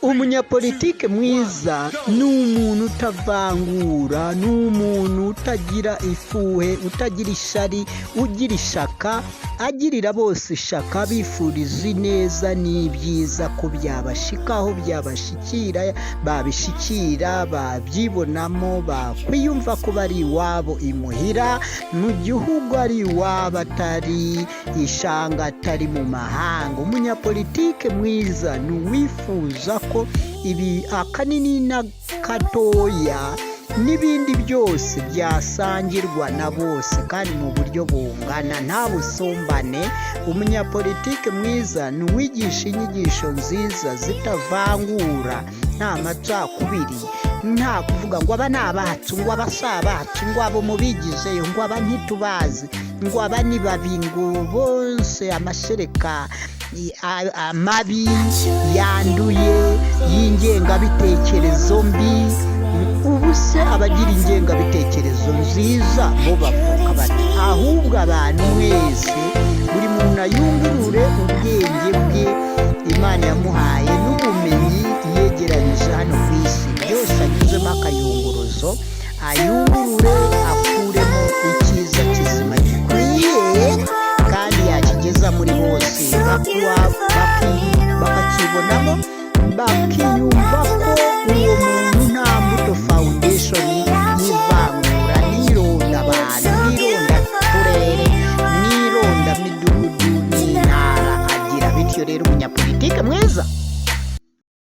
Umunyapolitike mwiza ni umuntu utavangura, ni umuntu utagira ifuhe, utagira ishari, ugira ishaka, agirira bose ishaka, bifuriza ineza n'ibyiza ko byabashikaho, byabashikira, babishikira, babyibonamo, bakwiyumva ko bari iwabo imuhira mu gihugu, ari iwabo, atari ishanga, atari mu mahanga. Umunyapolitike mwiza ni uwifuza ko ibi akanini na gatoya n'ibindi byose byasangirwa na bose kandi mu buryo bungana, nta busumbane. Umunyapolitike mwiza ni uwigisha inyigisho nziza zitavangura, nta macakubiri, nta kuvuga ngo aba ni abacu, ngo aba si abacu, ngo abo mubigizeyo, ngo aba ntitubazi, ngo aba ni babi, ngo bose amashereka amabi yanduye y'ingengabitekerezo mbi. Ubu se abagira ingengabitekerezo nziza bo bavuka bati? Ahubwo abantu mwese, buri muntu ayungurure ubwenge bwe Imana yamuhaye n'ubumenyi yegeranyije hano ku isi byose, anyuzemo akayunguruzo, ayungurure, akuremo icyiza kizima gikwiye kandi yakigeza muri bose, bakakibonamo, bakiyumvamo.